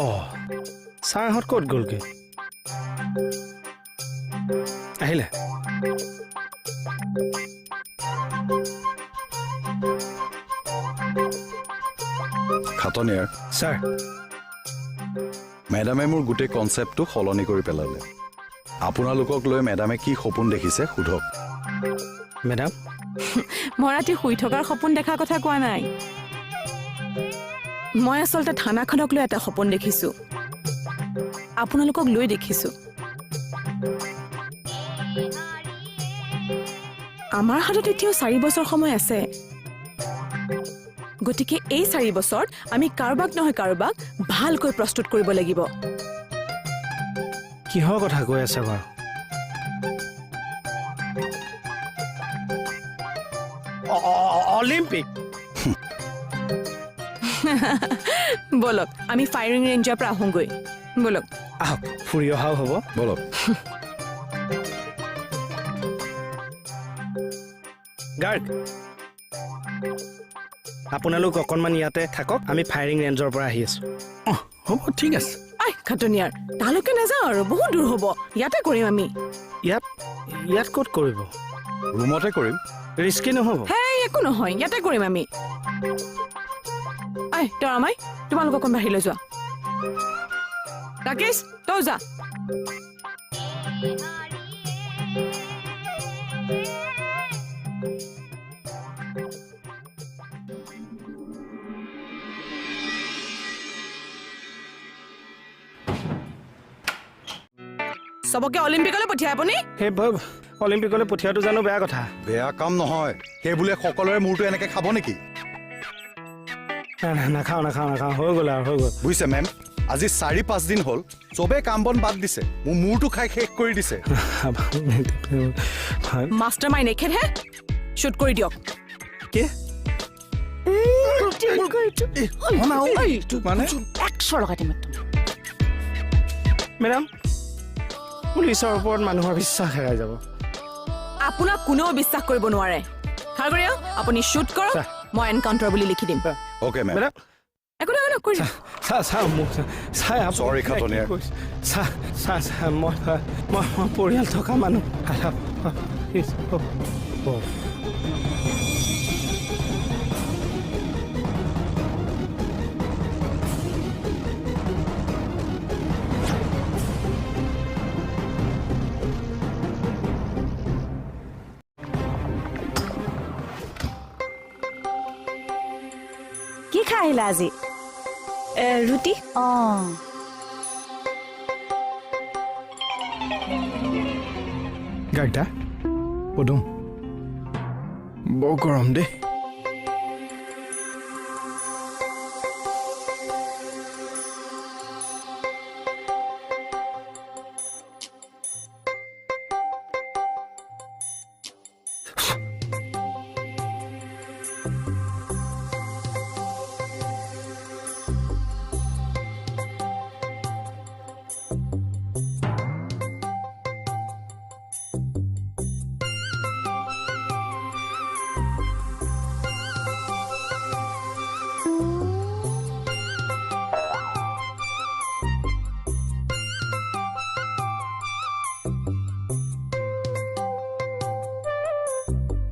অঁ, ছাৰহঁত ক'ত গ'লগৈ? আহিলে? খাটনিয়াৰ ছাৰ, মেডামে মোৰ গোটেই কনচেপ্টটো সলনি কৰি পেলালে। আপোনালোকক লৈ মেডামে কি সপোন দেখিছে সোধক। মেডাম, মই ৰাতি শুই থকাৰ সপোন দেখাৰ কথা কোৱা নাই। মই আচলতে থানাখনক লৈ এটা সপোন দেখিছো, আপোনালোকক লৈ দেখিছো। আমাৰ হাতত এতিয়াও 4 বছৰ সময় আছে, গতিকে এই 4 বছৰত আমি কাৰোবাক নহয় কাৰোবাক ভালকৈ প্ৰস্তুত কৰিব লাগিব। কিহৰ কথা কৈ আছে বাৰু? অলিম্পিক? ব'লক, আমি ফায়াৰিং ৰেঞ্জৰ পৰা আহোঁগৈ। ব'লক। আহক, ফুৰি অহাও হ'ব। ব'লক। গাৰ্গ, আপোনালোক অকণমান ইয়াতে থাকক, আমি ফায়াৰিং ৰেঞ্জৰ পৰা আহি আছো। অঁ, হ'ব, ঠিক আছে। I খাটনিয়াৰ, তালৈকে নাযাওঁ আৰু, বহুত দূৰ হ'ব। ইয়াতে কৰিম আমি। ইয়াত ইয়াত ক'ত কৰিব? ৰুমতে কৰিম। ৰিস্কি নহ'ব? হেই, একো নহয়, ইয়াতে কৰিম আমি। I তৰামাই, তোমালোক অকণ বাহিৰলৈ যোৱা। ৰাকেশ, তই যা। চবকে অলিম্পিকলৈ পঠিয়াই আপুনি? সেই অলিম্পিকলৈ পঠিওৱাটো জানো বেয়া কথা? বেয়া কাম নহয়। সেই বোলে সকলোৰে মূৰটো এনেকে খাব নেকি? নাখাওঁ নাখাওঁ নাখাওঁ, হৈ গ'ল আৰু, হৈ গ'ল। বুজিছে মেম, আজি 4-5 দিন হ'ল চবে কাম বন বাদ দিছে, মোৰ মূৰটো খাই শেষ কৰি দিছে। মাষ্টাৰ মাইণ্ড এখেতহে, শ্বুট কৰি দিয়ক। কি? মানে মেডাম, পুলিচৰ ওপৰত মানুহৰ বিশ্বাস হেৰাই যাব। আপোনাক কোনেও বিশ্বাস কৰিব নোৱাৰে। খাৰগৰীয়া, আপুনি শ্বুট কৰক, মই এনকাউণ্টাৰ বুলি লিখি দিম। Okay ma'am. মেডাম, একো নহয়, কৰি চৰি খাটনিয়াৰ। মই মই পৰিয়াল থকা মানুহ। কি খাই আহিলা আজি? ৰুটি। অঁ, গাৰ্গদা, পদুম, বৰ গৰম দেই।